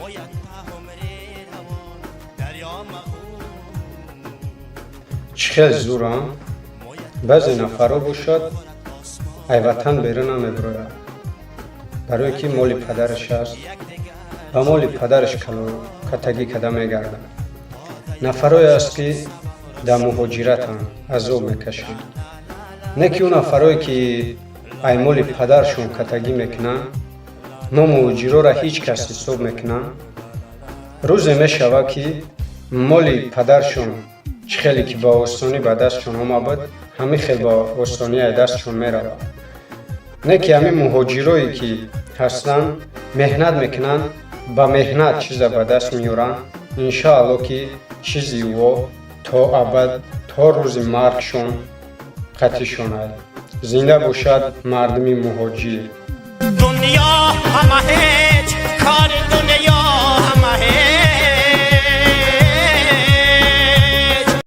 Мо якта умри равон дарё мағум. Чӣ хел зурам. Баъзе нафарҳо бошад, ай ватан берун намебирояд, барое ки моли падараш аст, ба моли падараш катагӣ када мегардад. Нафарое аст, ки дар муҳоҷиратанд, азоб мекашанд. Не ки ӯ нафарое, ки ай моли падаршон катагӣ мекунанд, мо муҳоҷирора ҳеҷ кас ҳисоб мекунанд. Рӯзе мешавад, ки моли падаршон чӣ хеле ки ба осонӣ ба дастшон омад, ҳамин хел ба осонӣ ай дастшон меравад. Не ки ҳамин муҳоҷирое, ки ҳастанд, меҳнат мекунанд, ба меҳнат чиза ба даст меоранд. Иншоалло, ки чизи ӯ то абад, то рӯзи маргшон қатишонад. Зинда бошад мардуми муҳоҷир. Дунё ҳама.